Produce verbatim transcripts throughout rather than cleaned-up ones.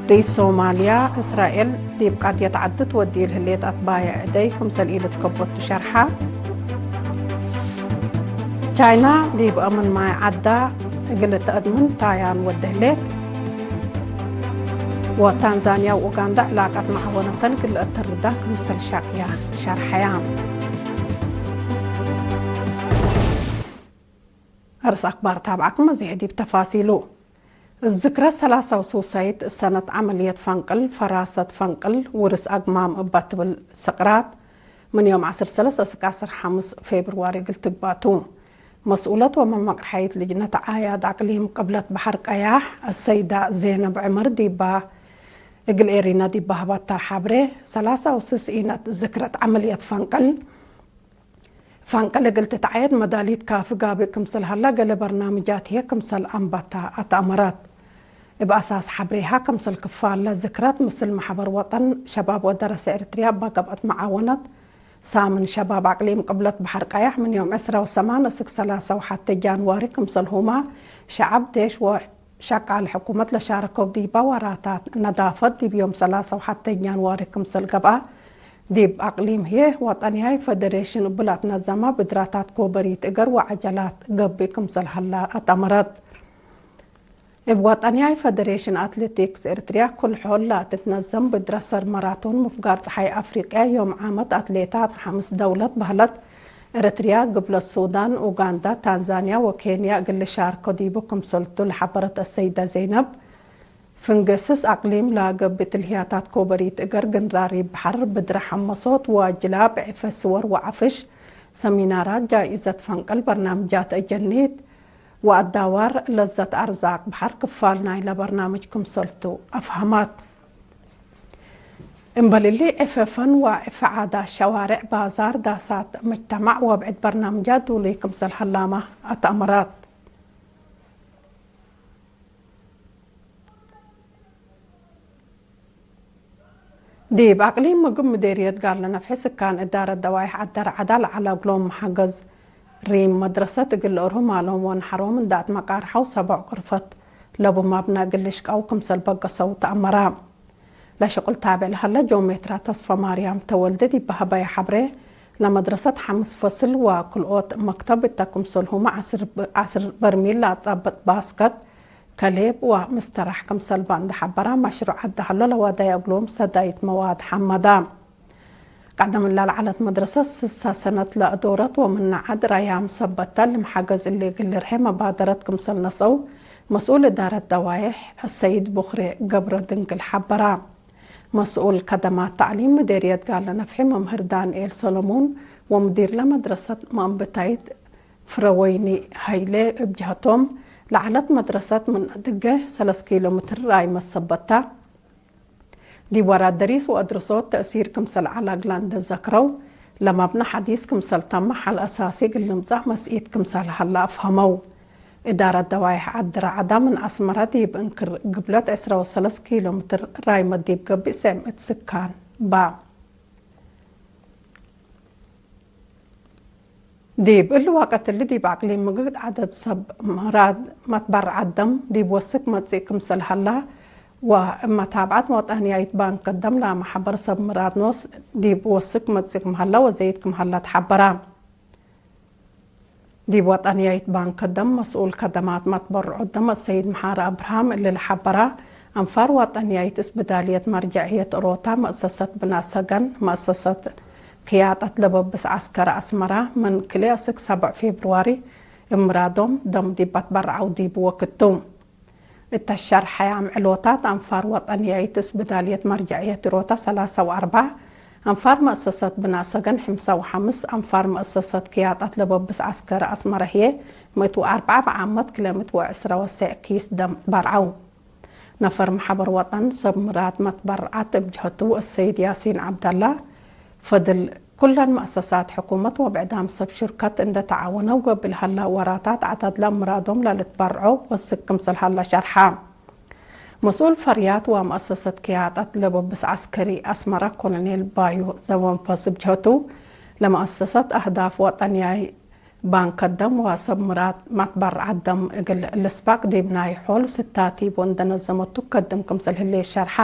ርኢስ ሶማልያ፣ እስራኤል ዲብ ቃድየት ዐዲ ትወድዩ ለህሌት አትባየ ዕደይ ክምሰል ኢልትከቦቱ ሸርሐ። ቻይና ዲብ አምን ማይ ዐዳ እግል ተአድምን ታያን ወደ ህሌት። ወታንዛንያ ወኡጋንዳ ዕላቀት መዓወነተን እግል ለአተርዳ ክምሰል ሸቅያ ሸርሐያ። አርእስ አክባር ታብዓክመ ዜሕ ዲብ ተፋሲሉ። ዝክረ ሰላሳ ወሱሳይት ሰነት ዐመልየት ፈንቅል፣ ፈራሰት ፈንቅል፣ ውርስ አግማም እባ ትብል ስቅራት፣ ምን ዮም ዐስር ሰለስ እስክ ዐስር ሐምስ ፌብርዋሪ እግል ትግባቱ። መስኡለት ወመመቅርሐይት ልጅነት አዕያድ አቅሊም ቅብለት በሐር ቀያሕ፣ አሰይዳ ዜነብ ዕመር ዲባ እግል ኤሪና ዲባ ሀባታ ሐብሬ፣ ሰላሳ ወስስ ኢነት ዝክረት ዐመልየት ፈንቅል፣ ፈንቅል እግል ትትዐየድ መዳሊት ካፊ ጋብእ ክምሰል ሀላ፣ ገሌ በርናምጃት ህዬ ክምሰል አንበታ አትአመረት። እብ አሳስ ሐብሬሃ፣ ክምሰል ክፋል ለዝክረት፣ ምስል መሕበር ወጠን ሸባብ ወደረሰ ኤረትርያ እባ ገብአት መዓወነት፣ ሳምን ሸባብ አቅሊም ቅብለት በሐር ቀያሕ ምን ዮም ዕስራ ወሰማን እስክ ሰላሳ ወሐቴ ጃንዋሪ፣ ክምሰልሁመ ሸዐብ፣ ዴሽ ወ ሸቃል ሕኩመት ለሻረከው ዲበ ወራታት ነዳፈት ዲብ ዮም ሰላሳ ወሐቴ ጃንዋሪ ክምሰል ገብአ፣ ዲብ አቅሊም ህዬ ወጠንያይ ፈደሬሽን እብ ለአትነዘመ ብድራታት ኮበሪት እገር ወዐጀላት ገብእ ክምሰል ሀላ አትአመረት። እብ ወጠንያይ ፈደሬሽን አትሌቲክስ ኤረትርያ ክል ሖል ለትትነዘም ብድረት ሰር መራቶን ምፍጋር ጸሓይ አፍሪቅያ ዮም ዓመት አትሌታት ሐምስ ደውለት በህለት፣ ኤረትርያ፣ ግብለት ሱዳን፣ ኡጋንዳ፣ ታንዛንያ ወኬንያ እግል ልሻርከ ዲቡ ክምሰልቱ ለሐበረት አሰይደ ዜነብ፣ ፍንጌ ስስ አቅሊም ለገብእ ትልህያታት ኮበሪት እገር ግንራሪብ በሐር፣ ብድረ ሐመሶት ወጅላብ፣ ዕፌ ስወር ወዐፍሽ፣ ሰሚናራት፣ ጃኢዘት ፈንቅል፣ በርናምጃት አጀኒት ወአዳዋር፣ ለዘት አርዛቅ በሐር ክፋል ናይለ በርናምጅ ክምሰልቱ አፍሀማት። እምበል እሊ፣ ዕፌ ፈን ወዕፌ ዓዳት ሸዋሬዕ፣ ባዛር፣ ዳሳት ምጅተማዕ ወብዕድ በርናምጃት ዱሉይ ክምሰል ሀላመ አትአመራት። ዲብ አቅሊም ምግብ ምዴርየት ጋለ ነፍሒ ስካን እዳረት ደዋይሕ ዐደ ረዐዳ ለዐለ እግሎም መሓገዝ ሪም መድረሰት እግል ለእርሁም አሎም ወነሐሮም እንደ አትመቃርሐው ሰቦዕ ቅርፈት ለቡ ማብነ እግል ልሽቀው ክምሰል በገሰው ተአመረ። ለሽቁል ታቤዕ ለሀለ ጆሜትራ ተስፈማርያም ተወልደ ዲብ በሀበየ ሐብሬ፣ ለመድረሰት ሐምስ ፈስል ወክልኦት መክተብ እተ ክምሰልሁመ ዐስር በርሚል ለአጸብጥ ባስከት፣ ከሌብ ወምስተራሕ ክምሰል በ እንደ ሐበራ፣ መሽሩዕ ዐድ ሀሎ ለዋዳየ እግሎም ሰዳይት መዋድ ሐመዳ። ቀደም እላ ለዐለት መድረሰት ስሳ ሰነት ለአዶረት ወምነ ዐድ ረያም ሰበተ ልምሐገዝ እሊ እግል ልርሄ መባደረት ክምሰል ነስአው መስኡል እዳረት ደዋይሕ አሰይድ ቡክሬ ገብረ ድንግል ሐበራ። መስኡል ከደማት ተዕሊም ምዴርየት ጋለ ነፍሒ መምህር ዳንኤል ሰሎሞን ወምዲርለ መድረሰት መአንብታይት ፍረወይኒ ሀይሌ እብ ጀሀቶም፣ ለዐለት መድረሰት ምን ድገ ሰለስ ኪሎ ምትር ራይመት ሰበታ። ዲብ ወራት ደሪስ ወአድርሶት ተእሲር ክምሰል ዐለ እግላ እንደ ዘክረው፣ ለመብነ ሐዲስ ክምሰል ተመ ሐል አሳሲ እግል ልምጸእ መስኢት ክምሰል ሀለ አፍሀመው። እዳረት ደዋይሕ ዐድ ረዐዳ ምን አስመረ ዲብ እንክር ግብለት ዕስራ ወሰለስ ኪሎ ምትር ራይመት ዲብ ገብእ ሰም እት ስካን በ። ዲብ እሊ ወቅት እሊ፣ ዲብ አቅሊም ምግድ ዐደድ ሰብ ምራድ መትበርዐት ደም ዲብ ወስክ መጽእ ክምሰል ሀላ፣ ወእብ መታብዐት ወጠንያይት ባንክ ደም ላመ ሐበር ሰብ ምራድ ኖስ ዲብ ወስክ መጽእ ክም ሀላ ወዘይድ ክም ሀላ ተሐበራ። ዲብ ወጠንያይት ባንክ ደም መስኡል ከደማት መትበርዖት ደም አሰይድ መሓሪ አብርሃም እሊ ለሐበራ፣ አንፋር ወጠንያይት እስብዳልየት መርጀዕየት እሮታ፣ መእሰሰት ብናት ሰገን፣ መእሰሰት ክያጠት ለበብስ ዐስከር አስመራ፣ ምን ክልኤ እስክ ሰብዕ ፌብርዋሪ እብ ምራዶም ደም ዲብ አትበርዐው ዲብ ወክድ ቱ። እተ ሸርሐያም ዕሎታት፣ አንፋር ወጠንያይት እስብዳልየት መርጀዕየት እሮታ ሰላሳ ወአርበዕ፣ አንፋር መእሰሰት ብናት ሰገን ሕምሳ ወሐምስ፣ አንፋር መእሰሰት ክያጠት ለበብስ ዐስከር አስመረ ህዬ ምእት ወአርበዕ በዓመት ክልኤ ምእት ወዕስራ ወሰዕ ኪስ ደም በርዐው። ነፈር መሐበር ወጠን ሰብ ምራድ መትበርዐት እብ ጀህቱ፣ አሰይድ ያሲን ዐብደላ፣ ፈድል ኩለን መአሰሳት ሕኩመት ወብዕዳም ሰብ ሽርከት እንደ ተዓወነው ገብእ ለሀላ ወራታት ዐዳድለ ምራዶም ለልትበርዖ ወስክ ክምሰል ሀላ ሸርሐ። መስኡል ፈርያት ወመአሰሰት ክያጠት ለበብስ ዐስከሪ አስመረ ኮሎኔል ባዩ ዘመንፈስ እብ ጀህቱ፣ ለመአሰሰት አህዳፍ ወጠንያይ ባንክ ደም ወሰብ ምራድ መትበርዐት ደም እግል ልስበቅ ዲብ ናይ ሖል ስታቲቦ እንደ ነዘመቱ ከድም ክምሰል ህሌት ሸርሐ።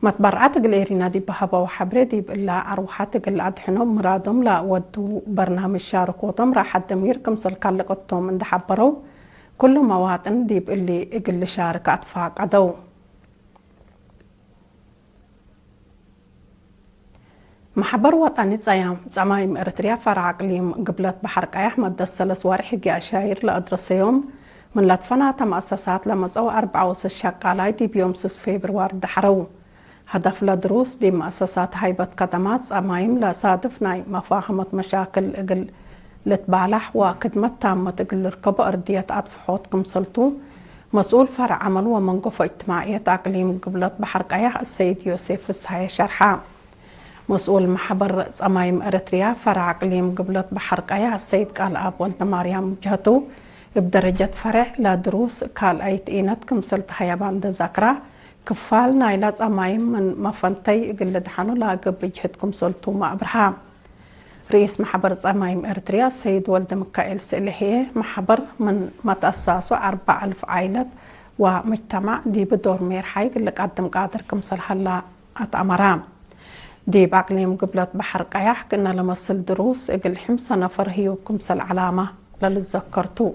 መትበርዐት እግል ኤሪና ዲብ ሀበው ሐብሬ፣ ዲብ እላ አርወሐት እግል አድሕኖ ምራዶም ለወዱ በርናምጅ ሻርኮቶም ራሐት ደሚር ክምሰል ካልቀቶም እንደ ሐበረው፣ ኩሉ መዋጥን ዲብ እሊ እግል ልሻርክ አትፋቀደው። መሕበር ወጠኒ ጸያም ጸማይም ኤረትርያ ፈርዕ አቅሊም ግብለት በሐር ቀያሕ መደት ሰለስ ዋርሕ ህግየ አሻይር ለአድረሰዮም ምን ለትፈናተ መአሰሳት ለመጸው አርበዕ ወስስ ሸቃላይ ዲብ ዮም ስስ ፌብርዋር ደሐረው። ሀደፍ ለድሩስ ዲብ መአሰሳት ሀይበት ከደማት ጸማይም ለሳድፍ ናይ መፋሀመት መሻክል እግል ልትባላሕ ወክድመት ታመት እግል ልርከቦ እርድየት አድፍሖት ክምሰልቱ፣ መስኡል ፈርዕ ዐመል ወመንገፎ እጅትማዕየት አቅሊም ግብለት በሐር ቀያሕ አሰይድ ዮሴፍ ፍስሐየ ሸርሐ። መስኡል መሕበር ጸማይም ኤረትርያ ፈርዕ አቅሊም ግብለት በሐር ቀያሕ አሰይድ ቃልኣብ ወልደማርያም ጀህቱ፣ እብ ደረጀት ፈርዕ ለድሩስ ካልኣይት ኢነት ክምሰል ተሀየባ እንደ ዘክራ፣ ክፋል ናይላ ጸማይም ምን መፈንተይ እግል ልድሐኑ ለገብእ ጅህድ ክምሰልቱመ አብርሃ። ርኢስ መሕበር ጸማይም ኤረትርያ ሰይድ ወልደሚካኤል ስእሊ ህዬ፣ መሕበር ምን መትአሳሱ አርበዕ አልፍ ዓይለት ወምጅተማዕ ዲብ ዶር ሜርሓይ እግል ልቀድም ቃድር ክምሰል ሀላ አትአመራ። ዲብ አቅሊም ግብለት በሐር ቀያሕ ክእነ ለመስል ድሩስ እግል ሕምሰ ነፈር ህዩብ ክምሰል ዐላመ ለልዘከር ቱ።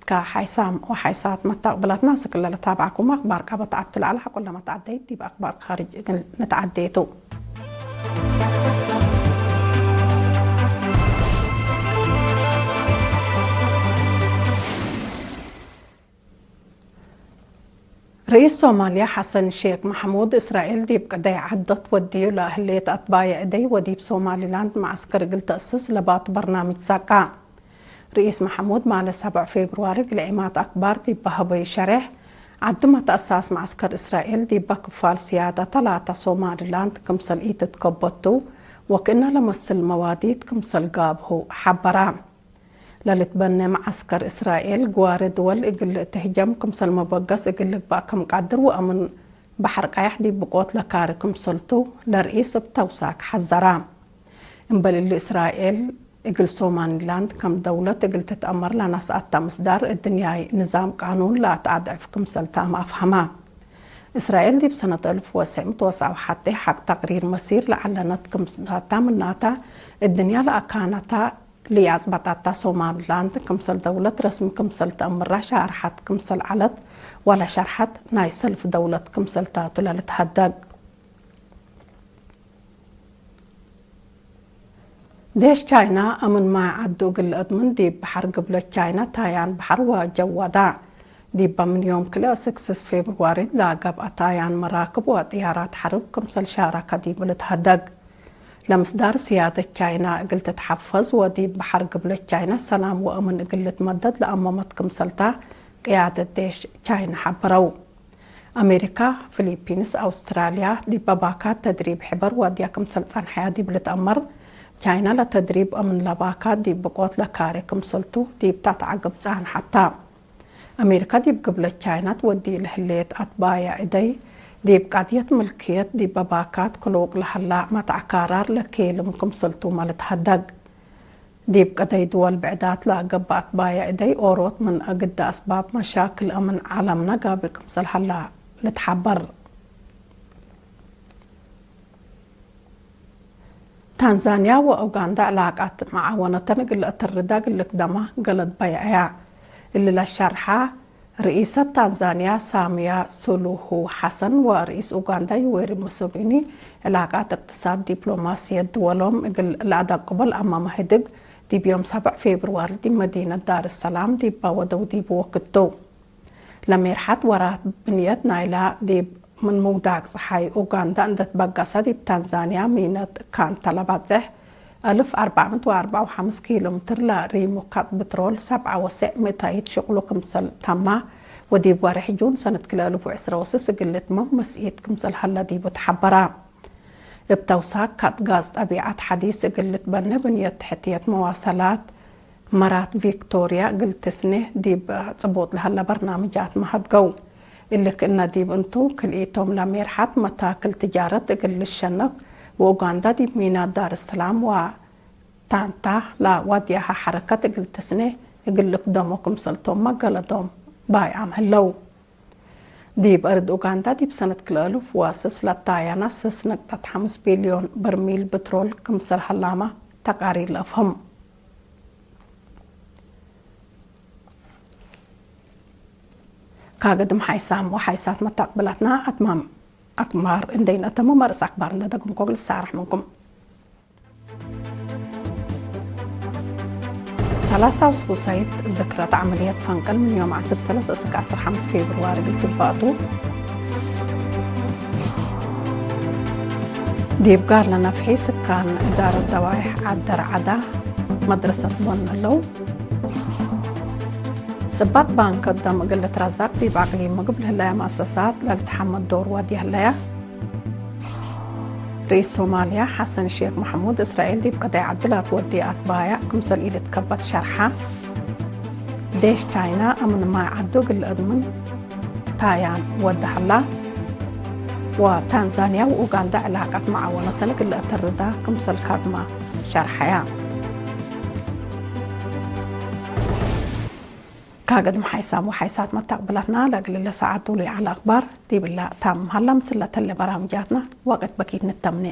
ከሓይሳም ወሓይሳት መተቅብለትነ፣ ስክለ ለታብዐኩም አክባር ቀበት ዐብቱ ለዐለ ሐቆ ለመትዐደይት ዲብ አክባር ካርጅ እግል ንትዐዴ ቱ። ርኢስ ሶማልያ ሐሰን ሼክ መሕሙድ፣ እስራኤል ዲብ ቅደይ ዐዶት ወድዩ ለህሌት አትባየ እደይ ወዲብ ሶማሊላንድ መዐስከር እግል ተአስስ ለባቱ በርናምጅ ሳቃ። ርኢስ መሐሙድ ማለ ሰብዕ ፌብርዋሪ እግል ዒማት አክባር ዲብ በሀበዩ ሸሬሕ፣ ዐዱ መትአሳስ መዐስከር እስራኤል ዲበ ክፋል ስያደተ ላተ ሶማሊላንድ ክምሰል ኢትትከበቱ ወክእነ ለመስል መዋዲት ክምሰል ጋብሁ ሐበራ። ለልትበኔ መዐስከር እስራኤል ግዋሬ ድወል እግል ትህጀም ክምሰል መበገስ እግል ልግበእ ክም ቀድር ወአምን በሐር ቀያሕ ዲብ ብቆት ለካሪ ክምሰልቱ ለርኢስ እብ ተውሳክ ሐዘራ። እምበል እሊ እስራኤል እግል ሶማሊላንድ ከም ደውለት እግል ትትአመር ለነስአተ ምስዳር እድንያይ ንዛም ቃኑን ለአትአድዕፍ ክምሰልታመ አፍሀማ። እስራኤል ዲብ ሰነት አልፍ ወትሰዕ ምእት ወትስዓ ወሐቴ ሐቅ ተቅሪር መሲር ለዐለነት ክምሰልታመ ምናተ እድንያ ለአካነታ ለኢአጽበጠታ ሶማሊላንድ ክምሰል ደውለት ረስሚ ክምሰል ተአምራ ሻርሐት ክምሰል ዐለት ወለሸርሐት ናይ ሰልፍ ደውለት ክምሰልታቱ ለልትሀደግ። ዴሽ ቻይና አምን ማይ ዐዱ እግል ለአድምን ዲብ በሐር ግብለት ቻይና ታያን በሐር ወጀው ወዳ። ዲበ ምን ዮም ክልኤ ስክስስ ፌብርዋሪ ለገብአ ታያን መራክብ ወጥያራት ሐርብ ክምሰል ሻረከ ዲብ ልትሀደግ። ለምስዳር ስያደት ቻይና እግል ትትሐፈዝ ወዲብ በሐር ግብለት ቻይና ሰላም ወአምን እግል ልትመደድ ለአመመት ክምሰልታ ቅያደት ዴሽ ቻይና ሐበረው። አሜሪካ፣ ፊሊፒንስ፣ አውስትራልያ ዲበ ባካት ተድሪብ ሕበር ወድያ ክምሰል ጸንሐያ ዲብ ልትአመር፣ ቻይና ለተድሪብ አምን ለባካት ዲብ ብቆት ለካሬ ክምሰልቱ ዲብ ተትዐግብ ጸንሐታ። አሜሪካ ዲብ ግብለት ቻይና ትወዲ ለህሌት አትባያ እደይ፣ ዲብ ቀድየት ምልክየት ዲበ ባካት ክሉቅ ለሀላ መትዐ ካራር ለኬልም ክምሰልቱመ ልትሀደግ። ዲብ ቀደይ ድወል ብዕዳት ለገብአ አትባያ እደይ ኦሮት ምን አግደ አስባብ መሻክል አምን ዐለምነ ጋብእ ክምሰል ሀላ ልትሐበር። ታንዛንያ ወኡጋንዳ ዕላቃት መዓወነተን እግል ለአተርዳ እግል ልክደማ ገለድ በይዐያ። እሊ ለሸርሐ፣ ርኢሰት ታንዛንያ ሳምያ ሱሉሁ ሐሰን ወርኢስ ኡጋንዳ ዩዌሪ ሙሰቪኒ፣ ዕላቃት እቅትሳድ ዲፕሎማስየት ድወሎም እግል ለአደቅቦ ለአመመ ህድግ፣ ዲብ ዮም ሰብዕ ፌብርዋሪ ዲብ መዲነት ዳርሰላም ዲብ ወደው ዲብ ወክድ ቱ። ለሜርሐት ወራት ብንየት ናይላ ዲብ ምን ምውዳቅ ጸሓይ ኡጋንዳ እንደ ትበገሰ፣ ዲብ ታንዛንያ ሚነት ካንታ ለባጽሕ አልፍ አርበዕ ምእት ወአርበዕ ወሐምስ ኪሎ ሜትር ለሪሙካት ብትሮል ሰብዓ ወሰዕ ምእታይት ሽቅሉ ክምሰል ተማ፣ ወዲብ ወርሕ ጁን ሰነት ክልኤ አልፍ ወዕስራ ወስስ እግል ልትመም መስኢት ክምሰል ሀለ ዲቡ ተሐበራ። እብ ተውሳክ፣ ካት ጋዝ ጠቢዐት ሐዲስ እግል ልትበኔ ብንየት ተሕትየት መዋሰላት፣ መራት ቪክቶርያ እግል ትስኔ ዲብ ጽቡጥ ለሀለ በርናምጃት መሀድገው። እሊ ክእነ ዲብ እንቱ፣ ክልኢቶም ለሜርሐት መታክል ትጃረት እግል ልሸነፍ ወኡጋንዳ ዲብ ሚናት ዳርሰላም ወታንታ ለዋድያሀ ሐረከት እግል ትስኔ እግል ልክደሞ ክምሰልቶምመ ገለዶም ባይዓም ህለው። ዲብ አርድ ኡጋንዳ ዲብ ሰነት ክልኤ አልፍ ወስስ ለታያና ስስ ነቅጠት ሐምስ ቢልዮን በርሚል ብትሮል ክምሰል ሀላመ ተቃሪር ለአፍህም። ካገድም ሓይሳም ወሓይሳት መታቅብላትና አትማም አክባር እንዴ ነአተሙ መርስ አክባር እንዴ ደግምኮ እግል ሳረሕ ምንኩም። ሰላሳው ሱሳይት ዝክረት ዐመልየት ፈንቅል ምን ዮም ዐስር ሰለስ እስክ ዐስር ሐምስ ፌብርዋሪ እግል ትባቱ። ዲብ ጋር ለነፍሒ ስካን እዳረት ደዋይሕ ዐድ ደርዓዳ መድረሰት ቦን ዐለው። ስባት ባንክ ደም እግል ልትረዛቅ ዲብ አቅሊም ምግብ ለህለያ መአሰሳት ለልትሐመድ ዶር ወድየ ህለያ። ርኢስ ሶማልያ ሐሰን ሼክ መሕሙድ እስራኤል ዲብ ቀዳይ ዐዱ ለአትወዴ አትባያ ክምሰል ኢልትከበት ሸርሐ። ዴሽ ቻይና አምን ማይ ዐዱ እግል ለአድምን ታያን ወደ ሀላ። ወታንዛንያ ወኡጋንዳ ዕላቀት መዓወነተን እግል ለአተርዳ ክምሰል ካድማ ሸርሐያ። ካገድም ሓይሳም ወሓይሳት መታቅብላትና ለእግል ለሰዓት ዱሉይ ዐለ አክባር ዲብላ ታምም ሀላ። ምስል ለተሌ በራምጃትና ወቅት በኪት ንተምኔ።